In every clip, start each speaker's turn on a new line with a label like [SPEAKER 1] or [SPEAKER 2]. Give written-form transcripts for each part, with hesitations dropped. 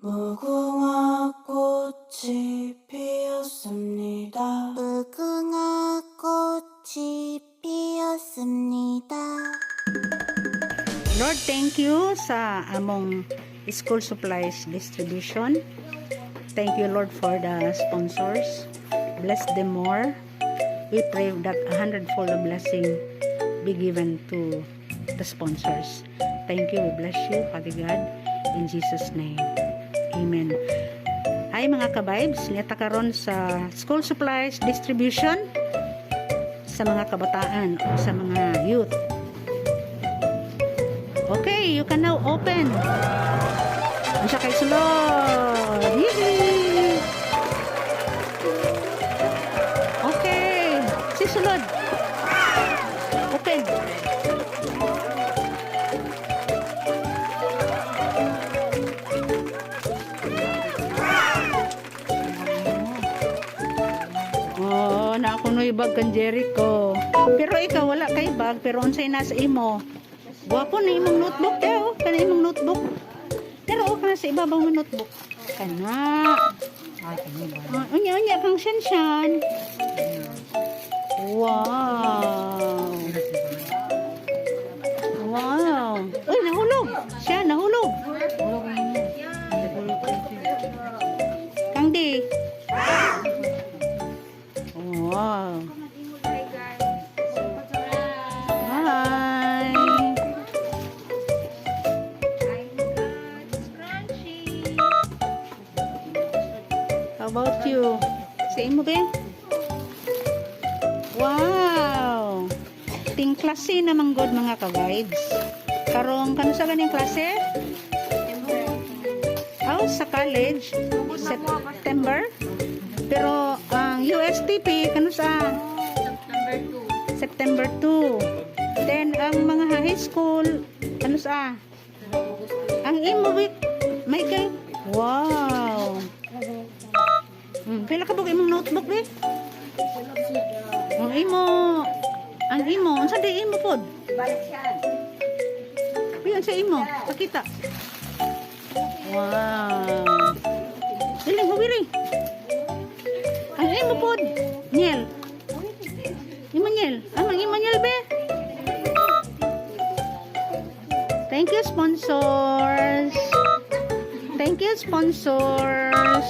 [SPEAKER 1] 무궁화 꽃이 피었습니다.
[SPEAKER 2] 무궁화 꽃이 피었습니다.
[SPEAKER 3] Lord, thank you sa among school supplies distribution. Thank you, Lord, for the sponsors. Bless them more. We pray that a hundredfold of blessing be given to the sponsors. Thank you. We bless you, Father God, in Jesus' name. Amen. Hi, mga ka-vibes, nita karon sa school supplies distribution sa mga kabataan o sa mga youth. Okay, you can now open. Unsa kay sulod? Yee! Okay, si sulod. Open. Oh, na ako no'y bag kan Jericho. Pero ikaw wala kay bag, pero unsay nasa imo? Gwapo na imong notebook te oh, kana imong notebook. Pero okay na sa ibabaw ng notebook. Kana. Ah, unya unya kang siyan. Wow. Wow. Uy, nahulog. Siya nahulog. Kang di. Wow. Hi. How about you? Sa imo ba? Wow! Ting klase naman god, mga ka-vibes. Karong kano sa ganing klase? Oh, sa college, September. Pero ang USTP kano sa September 2. Then ang mga high school ano sa? Ang imo week, Michael. Wow. Pila ka buk imong notebook be? Ang imo, ang imo, unsa di imo pod? Uy, unsa imo? Pakita. Wow. Dili huwiri. Ang imo pod. Niel. Imo Niel. Ang imo Niel be. Thank you, sponsors. Thank you, sponsors.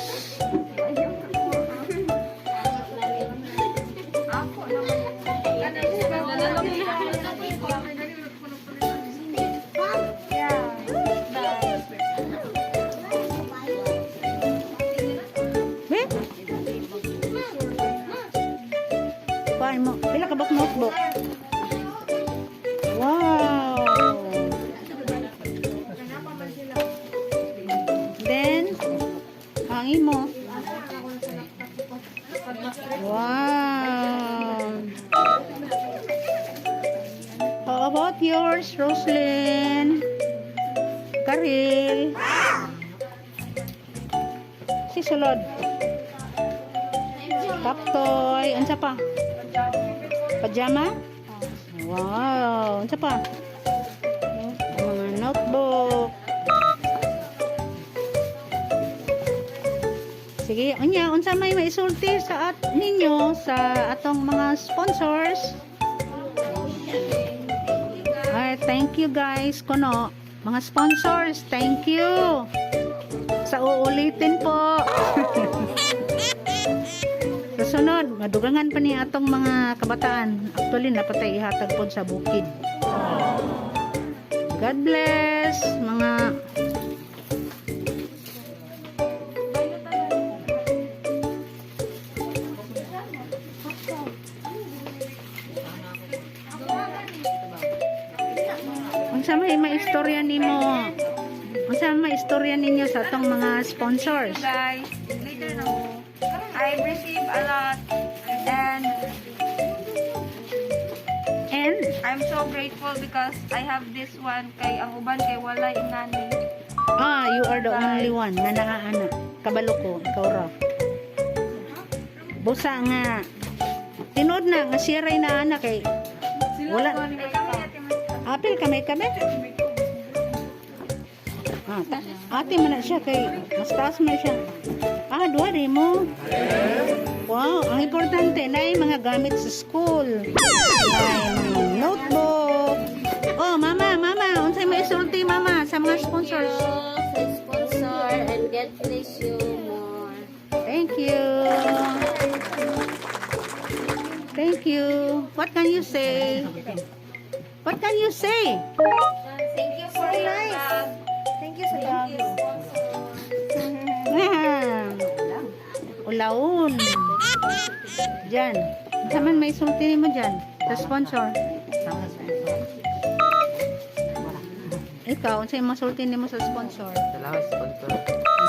[SPEAKER 3] Be? Paano mo? Pila ka ba notebook? Wow! Then, ang imo. Wow! How about yours, Roslyn? Karil? Si sulod. Kaptoy. Unsa pa? Pajama? Wow. Unsa pa? Mga notebook. Sige, unya, unsa may maisulti sa at ninyo sa atong mga sponsors? Ay, thank you guys kuno. Mga sponsors, thank you. Sa uulitin po. Sa sunod, madugangan pa ni atong mga kabataan. Actually, napatay ihatag pod sa bukid. God bless mga. Unsa may maistorya nimo? Unsa may istorya ninyo sa atong mga sponsors?
[SPEAKER 4] Guys, later na mo. I've received a lot and
[SPEAKER 3] And
[SPEAKER 4] I'm so grateful because I have this one kay ang uban kay wala ingani.
[SPEAKER 3] Ah, you are the only one nga naa ana. Kabalo ko, ikaw ra. Busa nga. Tinuod na nga siya ray na ana kay wala. Apil kami kami. Ah, ate man na siya kay mas taas man siya. Ah, duha rin mo. Wow, ang importante na yung mga gamit sa school. Ay, mga notebook. Oh, mama, mama, unsay may isulti, mama, sa mga sponsors?
[SPEAKER 5] Sa sponsor and God bless you more.
[SPEAKER 3] Thank you. Thank you. What can you say? What can you say?
[SPEAKER 4] Thank you for your bag.
[SPEAKER 2] Thank you sa
[SPEAKER 4] Thank you, sponsor.
[SPEAKER 3] Ah, ulaon. Diyan. Unsa man may sulti nimo diyan sa sponsor? Ikaw, unsay masulti nimo sa sponsor?
[SPEAKER 6] Salamat, sponsor.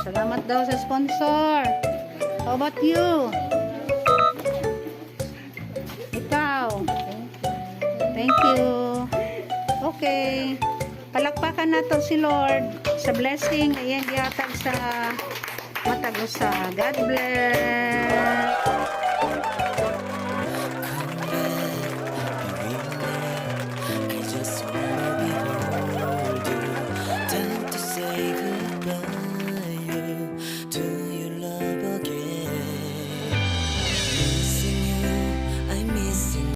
[SPEAKER 3] Salamat daw sa sponsor. How about you? Ikaw. Thank you. Okay. Palakpakan nato si Lord sa blessing na iyang gihatag sa matag usa. God bless.